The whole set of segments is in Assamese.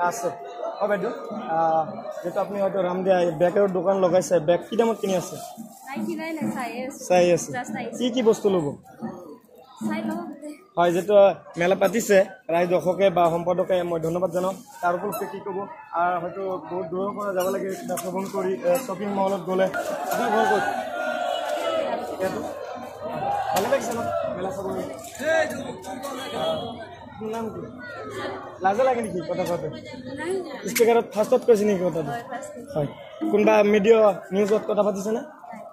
আছে। অঁ বাইদেউ, যিহেতু আপুনি হয়তো ৰামদিয়া বেগৰ দোকান লগাইছে, বেগ কি দামত কিনি আছে? চাই আছে। কি কি বস্তু ল'ব? হয়, যিহেতু মেলা পাতিছে ৰাইজ দৰ্শকে বা সম্পাদকে মই ধন্যবাদ জনাওঁ। তাৰ উপলক্ষে কি ক'ব? আৰু হয়তো বহুত দূৰৰ পৰা যাব লাগে কিবা ভ্ৰমণ কৰি শ্বপিং মলত গ'লে। আপোনাৰ ঘৰ ক'ত? ইয়াতো ভালে লাগিছে ন মেলা চাব? নাম কি? লাজে লাগে নেকি কথা কওঁতে? স্পীকাৰত ফাৰ্ষ্টত কৈছে নেকি কথাটো? হয়। কোনোবা মিডিয়া নিউজত কথা পাতিছেনে?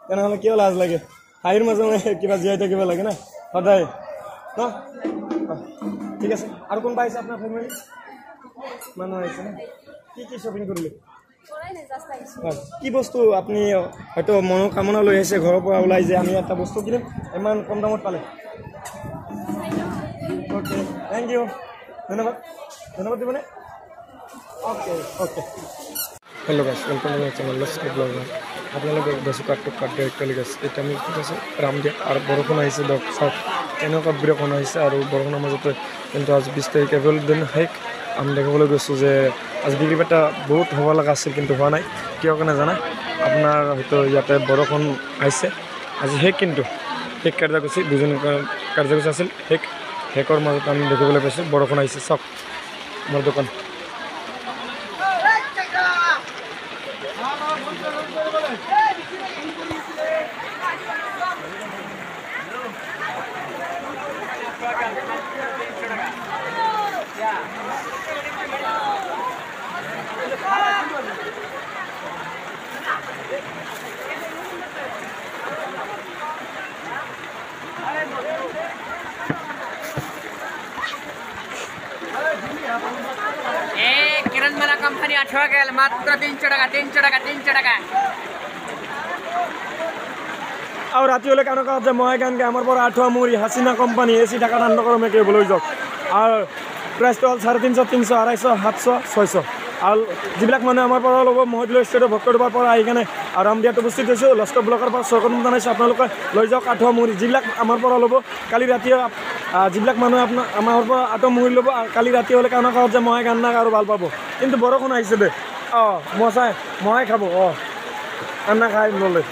তেনেহ'লে কিয় লাজ লাগে? হাঁহিৰ মাজে মাজে কিবা জীয়াই থাকিব লাগে না সদায় ন? ঠিক আছে। আৰু কোনোবা আহিছে আপোনাৰ ফেমিলি মানুহ আহিছে ন? কি কি শ্বপিং কৰিলে? হয়, কি বস্তু আপুনি হয়তো মনৰ কামনা লৈ আহিছে ঘৰৰ পৰা ওলাই যে আমি এটা বস্তু কিনিম, ইমান কম দামত পালে? অ'কে, thank U, ধন্যবাদ। ধন্যবাদ দিবনে? Okay okay. Hello' guys, welcome to my channel Laskar blogger. আপোনালোকক বেচুকাটো কাৰ্ড গাইছ। এতিয়া আমি কি কৈছোঁ ৰামদিয়া আৰু বৰষুণ আহিছে। দিয়ক চাওক কেনেকুৱা বৰষুণ আহিছে। আৰু বৰষুণৰ মাজতে কিন্তু আজি 20 তাৰিখ এপ্ৰিল দিন শেষ। আমি দেখিবলৈ গৈছোঁ যে আজি বিক্ৰী বাৰ্তা বহুত হ'ব লগা আছিল কিন্তু হোৱা নাই। কিয় কাৰণে জানা? আপোনাৰ হয়তো ইয়াতে বৰষুণ আহিছে। আজি শেষ, কিন্তু শেষ কাৰ্যসূচী দুজন কাৰ্যসূচী আছিল শেষ। শেষৰ মাজত আমি দেখিবলৈ পাইছোঁ বৰষুণ আহিছে। চাওক মোৰ দোকান। किरणमाला कंपनी 18 गेल मात्र 300 টাকা, 300 টাকা, 300 টাকা। আৰু ৰাতি হ'লে কেনেকুৱা যে মই গান গাই আমাৰ পৰা আঠুৱা মুড়ি হাচিনা কোম্পানী এ চি ঢাকা ঠাণ্ডা গৰমে কেবল লৈ যাওক। আৰু প্ৰাইচটো হ'ল 350, 300, 250, 700, 600। আৰু যিবিলাক মানুহে আমাৰ পৰা ল'ব, মহিদুল ষ্টেটৰ ভক্তডোবাৰ পৰা আহি কেনে আৰু ৰামদিয়াত উপস্থিত হৈছোঁ। লস্কৰ ব্লকৰ পৰা স্বাগতম জনাইছোঁ। আপোনালোকে লৈ যাওক আঠুৱা মুড়ি। যিবিলাক আমাৰ পৰা ল'ব কালি ৰাতি, যিবিলাক মানুহে আপোনাৰ আমাৰ পৰা আঠুৱা মুড়ি ল'ব কালি ৰাতি হ'লে কেনেকুৱা যে মহে গান নাক আৰু ভাল পাব। কিন্তু বৰষুণ আহিছে দে। অঁ, মই চাই মহে খাব। অঁ, আন্না খাই ল'লে।